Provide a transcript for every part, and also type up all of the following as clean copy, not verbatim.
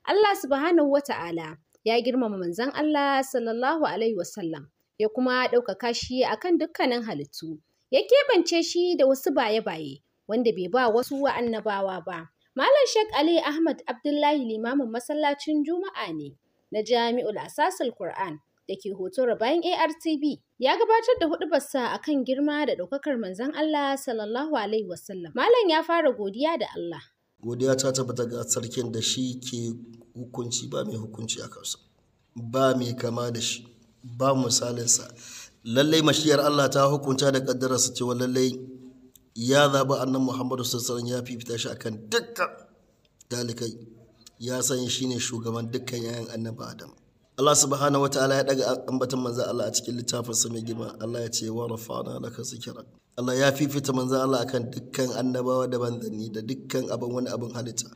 Allah subhanahu wa ta'ala ya girmama manzon Allah sallallahu alaihi wasallam ya kuma ɗaukaka shi akan dukkanin halittu. Ya keɓance shi da wasu baye-baye wanda bai ba wasu annabawa ba. Malam Sheikh Ali Ahmad Abdullahi limamin masallacin Juma'a ne na Jami'ul Asasul Qur'an da ke Hotoro bayan ARTB ya gabatar da huɗubarsa akan girma da ɗaukakar manzon Allah sallallahu alaihi wasallam. Malam ya fara godiya da Allah. Godiya ta tabbata ga sarkin da shi ke hukunci, ba mai hukunci a kansa, ba mai kama da shi, ba misalinsa. Lallai mashiyar Allah ta hukunta da kaddararsa cewa lallai ya zaɓi annan Muhammadu sallallahu alaihi wasallam, ya fifita shi akan dukkan talikai, ya sanya shi ne shugaban dukkan yayan annabi Adam. Allah subhanahu wa ta'ala ya daga ambaton manzo Allah a cikin littafinsa mai girma. Allah ya ce wa rafa'na laka zikrak. Allah ya fifita manzo Allah akan dukkan annabawa da manzanni da dukkan abin wani abin halitta.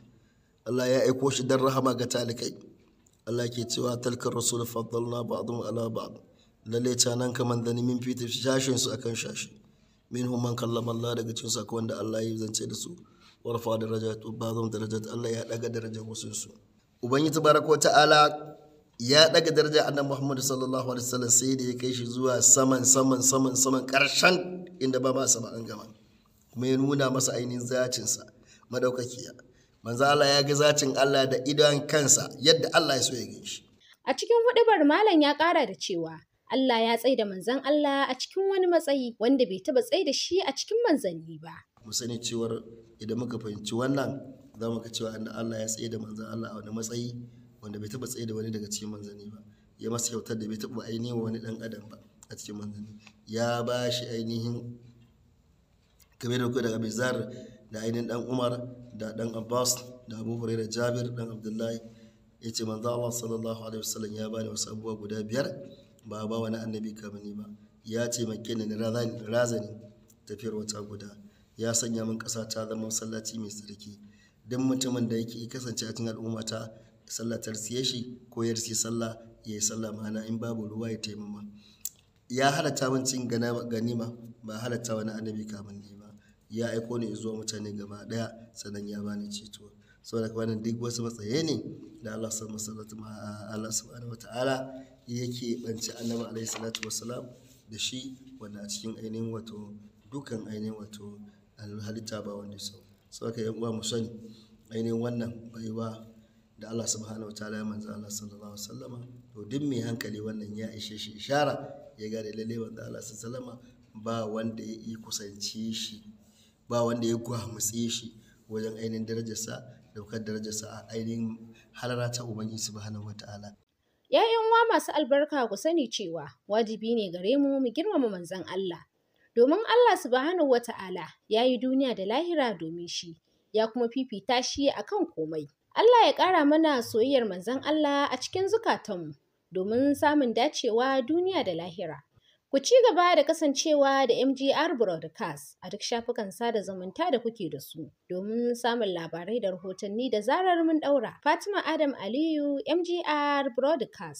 Allah ya aiko shi dan rahama ga talikai. Allah ke cewa talkar rasul faddalna ba'dhum ala ba'd. Lalle canan ka manzanni min fita shashin su akan shashi. Minhum man kallama Allah, daga cikin su akwai wanda Allah ya zance da su. Wa rafa'a darajat ba'dhum darajat, Allah ya daga darajar wasu su. Ubangiji tabaraka wa ta'ala ya daga darajar annabi Muhammad sallallahu alaihi wasallam sai da ya kai shi zuwa saman saman saman saman karshen inda ba ma sama an gama. Kuma ya nuna masa ainihin zacin sa madaukakiya. Manzo Allah ya ga zacin Allah da idon kansa yadda Allah ya so ya gan shi. A cikin huɗubar malam ya ƙara da cewa Allah ya tsaida manzon Allah a cikin wani matsayi wanda bai taɓa tsaida shi a cikin manzanni ba. Mu sani cewar idan muka fahimci wannan za mu ga cewa Allah ya tsaida manzon Allah a wani matsayi wanda bai taɓa tsaye da wani daga cikin manzanni ba. Ya masa kyautar da bai taɓa ainihin wani ɗan adam ba a cikin manzanni. Ya ba shi ainihin kamar da kuka daga Bizar da ainihin ɗan Umar da ɗan Abbas da Abu Hurairah Jabir ɗan Abdullahi ya ce manzo Allah sallallahu alaihi wasallam ya bani wasu abubuwa guda 5 ba ba wani annabi kamar ni ba. Ya taimake ni razani tafiyar wata guda. Ya sanya min ƙasa ta zama masallaci mai tsarki. Duk mutumin da yake kasance a cikin al'umma ta sallah ta siye shi ko ya siye sallah ya yi sallah, ma'ana in babu ruwa ya taimama. Ya halatta min cin ganima ba halatta wani annabi kamar ni ba. Ya aiko ni zuwa mutane gaba ɗaya sannan ya bani ceto. Saboda wannan duk wasu matsaye ne da Allah subhanahu wa ta'ala yake banci annabi alaihi salatu wassalam da shi, wanda a cikin ainihin wato dukkan ainihin wato halitta ba wanda so. Saboda yan uwa mu sani ainihin wannan baiwa da Allah subhanahu wa ta'ala ya manzo Allah sallallahu alaihi wasallama, to duk mai hankali wannan ya ishe shi ishara ya gane lalle manzo Allah sallallahu alaihi wasallama ba wanda ya yi kusance shi, ba wanda ya gwamutse shi wajen ainihin darajarsa, daukar darajarsa a ainihin halara ta Ubangiji subhanahu wa ta'ala. ‘Ya'yan uwa masu albarka, ku sani cewa wajibi ne gare mu mu girmama manzon Allah. Domin Allah subhanahu wa ta'ala ya yi duniya da lahira domin shi, ya kuma fifita shi akan komai. Allah ya ƙara mana soyayyar manzon Allah a cikin zukatanmu domin samun dacewa duniya da lahira. Ku ci gaba da kasancewa da MGR Broadcast a duk shafukan sada zumunta da kuke da su domin samun labarai da rahotanni da zarar mun ɗaura. Fatima Adam Aliyu, MGR Broadcast.